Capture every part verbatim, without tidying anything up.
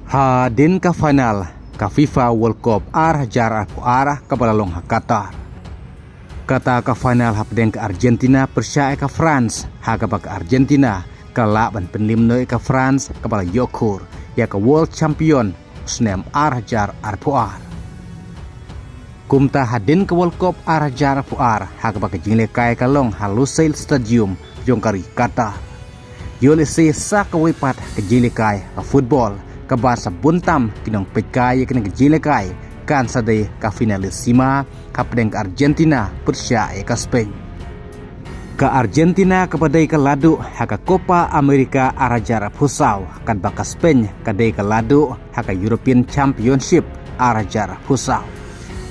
Hadien ka final ka FIFA World Cup ar hajar arphew ar kaba la long ha Qatar. Kata ka final hapdeng ka Argentina pyrshah ïa ka France, ha kaba ka Argentina ka la lah ban pynlip noh ïa ka France kaba la ïoh khur ïa ka World Champion snem ar hajar arphew ar. Kumta hadien ka World Cup ar hajar arphew ar, ha kaba ka jinglehkai ka long ha Lusail Stadium jong ka ri Qatar. Ïoh lehse sa kawei pat ka jinglehkai ka football kaba sa bun tam ki nongpeitkai ïa kane ka jinglehkai kan sa dei ka finalissima hapdeng ka Argentina pyrshah ïa ka Spain. Ka Argentina kaba dei ka laduh ha ka Copa America ar hajar arphew saw, katba ka Spain ka dei ka laduh ha ka European Championship ar hajar arphew saw.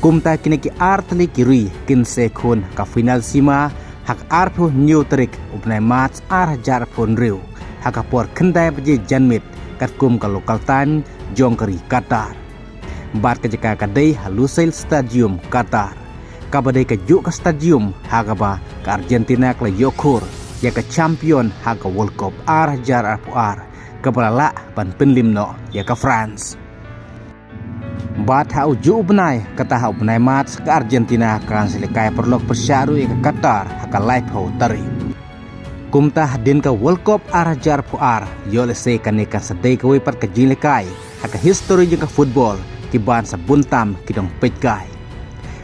Kumta kine ki ar tylli ki ri kin sa ïakhun ha ka finalissima ha ka arphew hynñiew tarik u bnai March ar hajar arphew hynriew, ha ka por khyndai baje janmiet katkum ka local time jong ka ri Qatar. Bad ka jaka ka dei ha Lusail Stadium, Qatar, kaba dei kajuh ka stadium ha kaba ka Argentina ka la ïoh khur ïa ka champion ha ka World Cup ar hajar arphew ar, kaba la lah ban pynlip noh ïa ka France. Bad ha ujuh u bnai, kata ha u bnai March, ka Argentina kan sa lehkai paralok pyrshah ruh ïa ka Qatar ha ka laiphew tarik. Kumta hadien ka World Cup ar hajar arphew ar, ïoh lehse kane kan sa dei kawei pat ka jinglehkai ha ka histori jong ka football kiban sa bun tam ki nongpeitkai.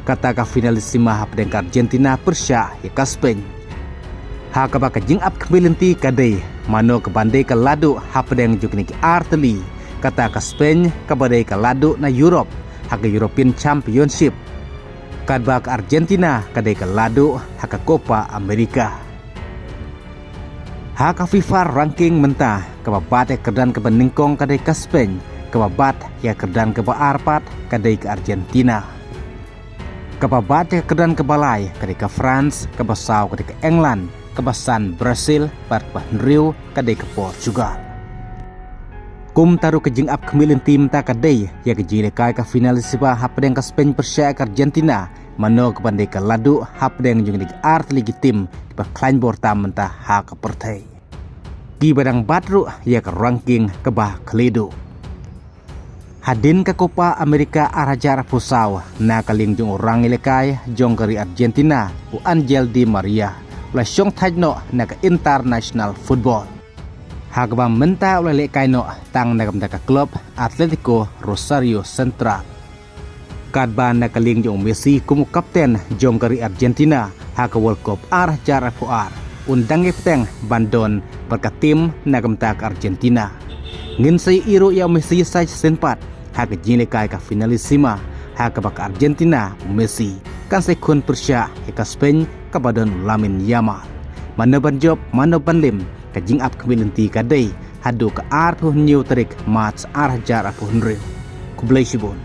Kata ka finalissima hapdeng ka Argentina pyrshah ïa ka Spain. Ha kaba ka jingap khmih lynti ka dei mano kaban dei ka laduh hapdeng jong kine ki ar tylli, kata ka Spain kaba dei ka laduh na Europe ha ka European Championship, katba ka Argentina ka dei ka laduh ha ka Copa America. Ha ka FIFA ranking mynta, kaba bat ïa ka kyrdan kaba nyngkong ka dei ka Spain, kaba bat ïa ka kyrdan kaba ar pat ka dei ka Argentina. Kaba bat ïa ka kyrdan kaba lai ka dei ka France, kaba saw ka dei ka England, kaba san Brazil, bad kaba hynriew ka dei ka Portugal. Kumta ruh ka jingap khmih lynti mynta ka dei ïa ka jinglehkai ka finalissima hapdeng ka Spain pyrshah ïa ka Argentina, mano kaban dei ka laduh hapdeng jong kine ki ar tylli ki tim kiba khlaiñ bor tam mynta ha ka pyrthei, kiba dang bat ruh ïa ka ranking kaba khlieh duh. Hadien ka Copa America ar hajar arphew saw, na ka liang jong u rangïalehkai jong ka ri Argentina, u Angel Di Maria, u la shongthait noh na ka international football, ha kaba mynta u la lehkai noh tang na ka bynta ka klub Atletico Rosario Central. Katba na ka liang jong u Messi kum u kapten jong ka ri Argentina ha ka World Cup ar hajar arphew ar, un dang ïa bteng ban don bad ka tim na ka bynta ka Argentina. Ngin sa ïohi ruh ïa u Messi sa shisien pat ha ka jinglehkai ka finalissima, ha kaba ka Argentina, u Messi kan sa ïakhun pyrshah ïa ka Spain kaba don u Lamine Yamal. Mano ban jop, mano ban lip, ka jingap khmih lynti ka dei haduh ka arphew hynñiew tarik March ar hajar arphew hynriew. Khublei shibun.